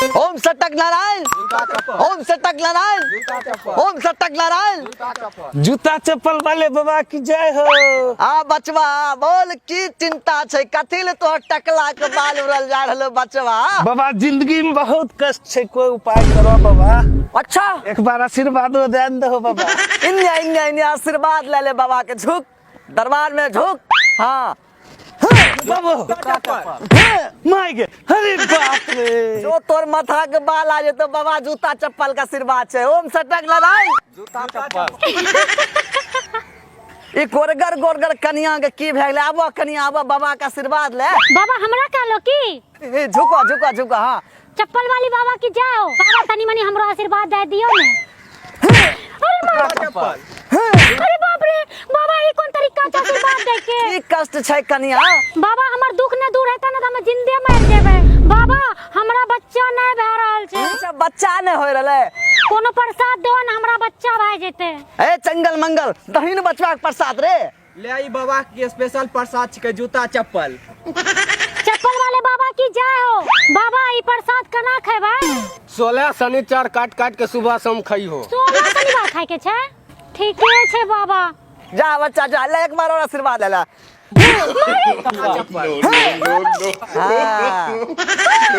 ओम सटक नारायण, ओम सटक नारायण, ओम सटक नारायण। जूता चप्पल वाले बाबा की जय हो। आ बचवा, बोल की चिंता छै? कथी ले तोहर टकला के बाल उड़ल जा रहलो बचवा? बाबा, जिंदगी में बहुत कष्ट छै, कोई उपाय करो बाबा। अच्छा। एक बार आशीर्वादो दे दहो बाबा। इन्ने इन्ने इन्ने, आशीर्वाद ले ले बाबा के। झुक, दरबार में झुक। हाँ। बाबू माय गे, अरे बाप रे। जो तोर माथा के बाल आ जेतो बाबा, जूता चप्पल का आशीर्वाद छै। ओम सटक लड़ाई। जूता चप्पल। ई गोरगर गोरगर कनिया के की भए गेलै? आबो कनिया, आबो, बाबा के आशीर्वाद ले। बाबा, हमरा कहलो की? ए, झुको झुको झुको, हाँ। चप्पल वाली बाबा की जाओ। बाबा, तनी मनी हमरो आशीर्वाद दे दियो ने। अरे माँ! चप्पल। अरे बाप रे बाबा, ई कोन तरीका छै आशीर्वाद दे के? की कष्ट छै कनिया? बाबा, हमर दुख ने दूर हेतै ने त हम जिंदे मर जेबै। बाबा, हमरा बच्चा नहि भए रहल छै। अच्छा, बच्चा नहि होय रहलै। कोनो प्रसाद दो ने, हमरा बच्चा भए जेतै। ए चंगल मंगल, दही ने बचवा के प्रसाद रे। ले, ई बाबा के स्पेशल प्रसाद छिकै, जूता चप्पल। चप्पल वाले बाबा की जय हो। बाबा, ई प्रसाद केना खेबै? 16 शनिचर काट काट के सुबह शाम खइहो। 16 शनिवार खाय के छै? ठीके छै बाबा। जा बच्चा जा, ले एक बार और आशीर्वाद ले ले। हाँ।